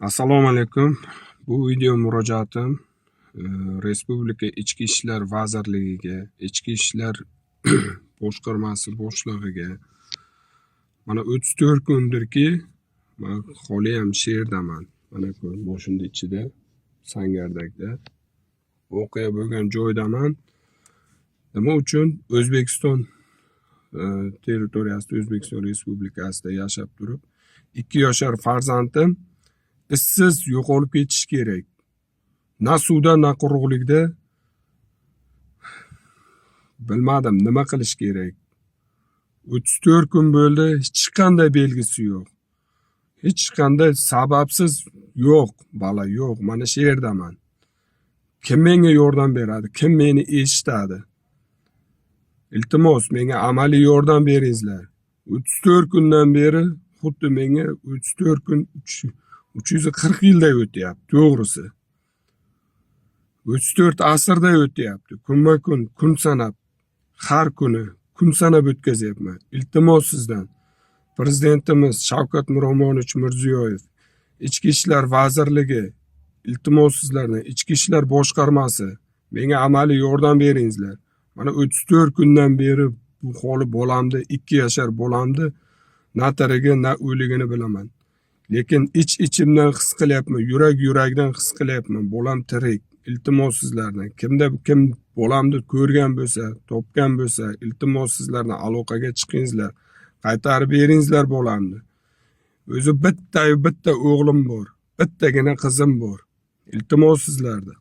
Assalomu alaykum. Bu video murojaatim Respublika Ichki ishlar vazirligiga, Ichki ishlar boshqarmasi boshlig'iga. Mana 34 kundirki, man holiyam shu yerdaman. Mana ko'r, moshinani ichida, Sangardakda. Voqea bo'lgan joydaman. Nima uchun O'zbekiston territoriyasida, O'zbekiston Respublikasida yashab turib, 2 yoshar farzandim izsiz yo'qolib ketishi kerak? Na suvda, na quruqlikda. Bilmadim, nima qilish kerak. 34 kun bo'ldi, hech qanday belgisi yo'q. Hech qanday sababsiz yo'q, bola yo'q. Mana shu yerdaman. Kim menga yordam beradi? Kim meni eshitadi? Iltimos, menga amaliy yordam beringizlar. 34 kundan beri xuddi menga 34 kun 340 yilday o'tyapti, to'g'risi. 34 asrday o'tyapti. Kunma kun, kun sanab, har kuni kun sanab o'tkazyapman. Iltimos sizdan. Prezidentimiz Shavkat Miromonovich Mirziyoyev, Ichki ishlar vazirligi, iltimos sizlardan, Ichki ishlar boshqarmasi, menga amaliy yordam beringizlar. Mana 34 kundan beri bu holi bolamni, 2 yashar bolamni na tirigi, na o'ligini bilaman. Lekin ich-ichimdan his qilyapman, yurak yurakdan his qilyapman, bolam tirik. Iltimos sizlardan. Kimda kim bolamni ko'rgan bo'lsa, topgan bo'lsa, iltimos sizlardan, aloqaga chiqingizlar. Qaytarib beringizlar bolamni. O'zi bitta bitta o'g'lim bor, bittagina qizim bor. Iltimos sizlardan.